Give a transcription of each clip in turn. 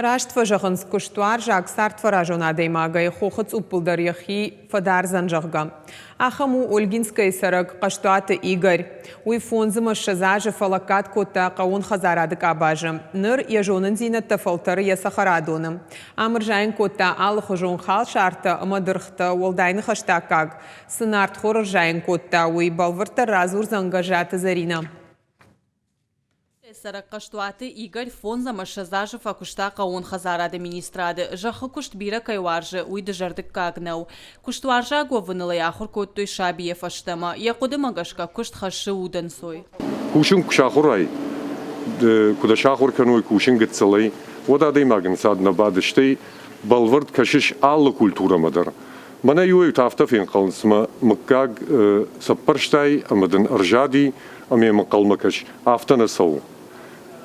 Раст фӕзӕгъынц, куыстуарзаг, цардфӕразон адӕймагӕй хохы цъуппыл дӕр йӕхи фӕдардзӕн, зӕгъгӕ. Ахӕм у Ольгинскӕйы цӕрӕг Хъӕстуаты Игорь. Уый 25 азы фӕлӕггад кодта хъӕууон хӕдзарады къабазы. Ныр йӕ зонындзинӕдтӕ фӕлтӕры йӕ цӕхӕрадоны. Ам ӕрзайын кодта алыхуызон халсартӕ ӕмӕ дыргътӕ, уӕлдай ныхӕсты аккаг цы нартхор ӕрзайын кодта, уый бӕлвырддӕр радзурдзӕн Гӕззаты Зӕринӕ. Цӕрӕг Хъӕстуаты Игорь 25 азы фӕкуыста хъӕууон хӕдзарады министрады. Зӕххы куыст бирӕ кӕй уарзы, уый дызӕрдыггаг нӕу. Куыстуарзаг уӕвыныл ӕй ахуыр кодтой сабийӕ фӕстӕмӕ. Йӕ хъуыдымӕ гӕсгӕ куыст хӕссы удӕнцой. Кусын куы сахуырай, куы дӕ сахуыр кӕной кусын гыццылӕй, уӕд адӕймаг ӕнцад нӕ бады, стӕй бӕлвырд кӕсыс алы культурӕмӕ дӕр. Мӕнӕ иуӕй-иутӕ афтӕ фенхъӕлынц, мӕ мыггаг цӕппӕрстай ӕмӕ дын ӕрзади, ӕмӕ йӕм ӕнхъӕлмӕ кӕс, афтӕ нӕ цӕуы.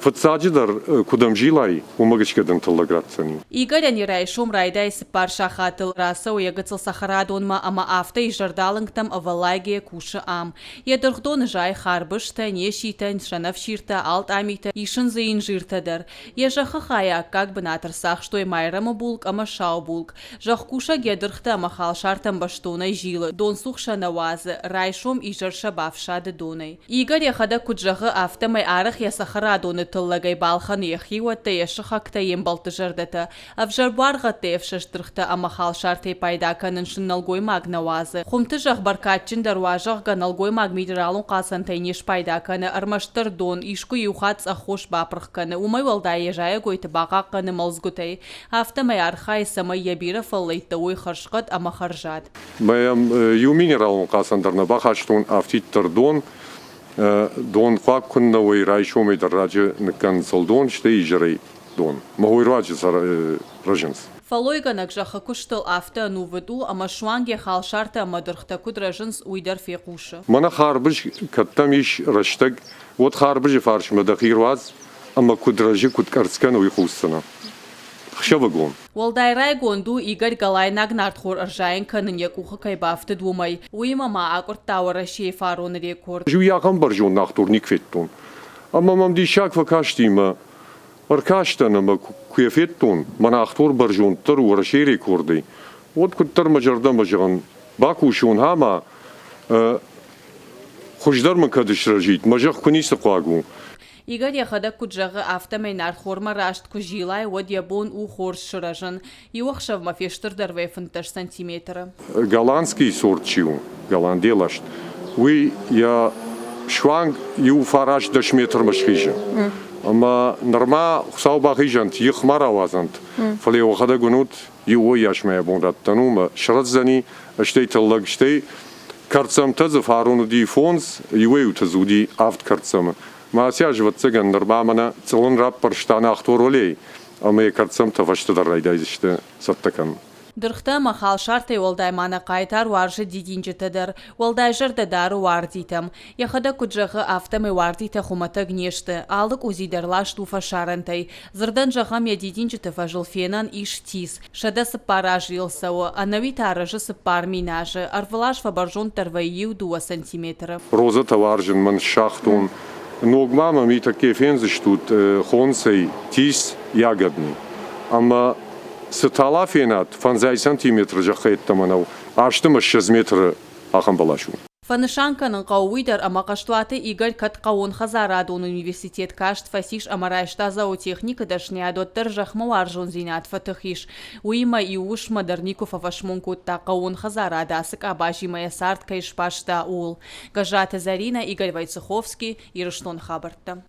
Фыццаджыдӕр, куыд ӕмзилай, уымӕ гӕсгӕ дын тыллӕг ратдзӕни. Игорӕн йӕ райсом райдайы цыппар сахатыл, рацӕуы йӕ гыццыл цӕхӕрадонмӕ ӕмӕ афтӕ изӕрдалынгтӕм ӕвӕллайгӕйӕ кусы ам. Йӕ дыргъдоны зайы харбызтӕ, неситӕ, сӕнӕфсиртӕ, алтъамитӕ, исын дзы инжиртӕ дӕр. Йӕ зӕххы хайы аккаг бынат ӕрцахстой Майрӕмы булкъ ӕмӕ сау булкъ. Зӕхкусӕг йӕ дыргътӕ ӕмӕ халсартӕм бӕстонӕй зилы, донцух сӕ нӕ уадзы, райсом, изӕр сӕ бафсады донӕй. Игорь йӕхӕдӕг куыд зӕгъы, афтӕмӕй арӕх йӕ цӕхӕрадоны тыллӕгӕй балхӕны йӕ хиуӕттӕ, йӕ сыхӕгтӕ, йе мбӕлтты зӕрдӕтӕ. Ӕвзӕр буаргъӕдтӕй ӕфсӕст дыргътӕ ӕмӕ халсартӕй пайда кӕнын сын нӕлгоймаг нӕ уадзы. Хуымты зӕхх бӕркадджындӕр уа, зӕгъгӕ, нӕлгоймаг минералон хъацӕнтӕй не спайда кӕны, ӕрмӕстдӕр дон, искуы иу хатт цъӕх хос бапырх кӕны, уымӕй уӕлдай йӕ зайӕгойты бахъахъхъӕны мӕлдзгуытӕй. Афтӕмӕй архайы, цӕмӕй йӕ бирӕ фӕллӕйттӕ уой хӕрзхъӕд ӕмӕ хӕрзад. Мӕ иу минералон хъацӕн дӕр нӕ бахастон, афтиддӕр дон. Дон хъуаг куыннӕ уой, райсомӕй дӕр раджы ныккӕнынц дон, стӕй изӕрӕй дон. Мӕ уый руаджы рӕзынц. Фӕллойгӕнӕг зӕххы куыстыл афтӕ ӕнувыд у, ӕмӕ суанг йӕ халсартӕ ӕмӕ дыргътӕ куыд рӕзынц, уый дӕр фехъусы. Мӕнӕ харбыз кӕддӕм ис рӕстӕг, уӕд харбызы фарсмӕ дӕхи руадз ӕмӕ куыд рӕзы, куыд къӕрцц кӕны, уый хъусдзынӕ. Хсӕвыгон. Уӕлдай райгонд у, Игорь Галайнаг нартхор ӕрзайын кӕнын йӕ къухы кӕй бафтыд, уымӕй. Уыимӕ ма акъуырдта Уӕрӕсейы фароны рекорд. Ӕз уый ахӕм бӕрзонд нартхор никуы федтон. Ӕмӕ мӕм диссаг фӕкасти мӕ ӕркастӕн ӕмӕ куы йӕ федтон, мӕ нартхор бӕрзонддӕр у Уӕрӕсейы рекордӕй, уӕд куыддӕр мӕ зӕрдӕмӕ зӕгъын, бакусон ӕмӕ хуыздӕр мын кӕд срӕзид, мӕ зӕхх куы ницы хъуаг у. Игорь йӕхӕдӕг куыд зӕгъы, афтӕмӕй нартхормӕ раст куы зилай, уӕд йӕ бон у хорз сырӕзын. Иу ӕхсӕвмӕ фестырдӕр вӕййы 15 сантиметры. Голландский сорт чи у, голландийӕ ласт, уый йӕ суанг иу фараст-дӕс метрмӕ схизы. Ӕмӕ нырма Хуыцау бахизӕнт, их ма рауадзӕнт, фӕлӕ уӕхӕдӕг уынут, иу уыйас мӕ йӕ бон раттӕн у, мӕ срӕдздзӕни, стӕй тыллӕг, стӕй кӕрддзӕмтӕ дзы фарон уыди фондз, иуӕй-иутӕ дзы уыди авд кӕрддзӕмы. Мӕ аци аз, ӕвӕццӕгӕн, нырма мӕнӕ цъылын раппӕрста нӕхторолӕй, ӕмӕ йӕ кӕрддзӕмтӕ фӕстӕдӕр райдайдзысты цӕттӕ кӕнын. Дыргътӕ ӕмӕ халсартӕй уӕлдай ма нӕ хъайтар уарзы дидинджытӕ дӕр. Уӕлдай зӕрдӕ дары уардитӕм. Йӕхӕдӕг куыд зӕгъы, афтӕмӕй уардитӕ хуымӕтӕг не сты. Алы къудзи дӕр ласт у фӕсарӕнтӕй. Дзырдӕн зӕгъӕм, йӕ дидинджыты фӕзыл фенӕн ис тис. 104 азы йыл цӕуы, ӕнӕуи та рӕзы 4000 азы. Ӕрвылаз фӕбӕрзонддӕр вӕййы иу-дыууӕ сантиметры. Розӕтӕ уарзын мӕн ссагътон. Ног ма мӕ митӕкке фендзыстут хонцӕй тис ягодный. Ӕмӕ цы тала фенат, фӕндзай сантиметры зӕххӕй ӕддӕмӕ нӕу, аст ӕмӕ 20 метры ахӕм бӕлас у. Фӕнысан кӕнын хъӕуы уый дӕр, ӕмӕ Хъӕстуаты Игорь кӕд хъӕууонхӕдзарадон университет каст фӕцис ӕмӕ райста зоотехникы дӕсныйад, уӕддӕр зӕхмӕ уарзондзинад фӕтых ис. Уыимӕ иу уысммӕ дӕр никуы фӕфӕсмон кодта хъӕууон хӕдзарады ацы къабазимӕ йӕ цард кӕй сбаста, ууыл. Гӕззаты Зӕринӕ, Игорь Войцеховский, Ирыстоны хабӕрттӕ.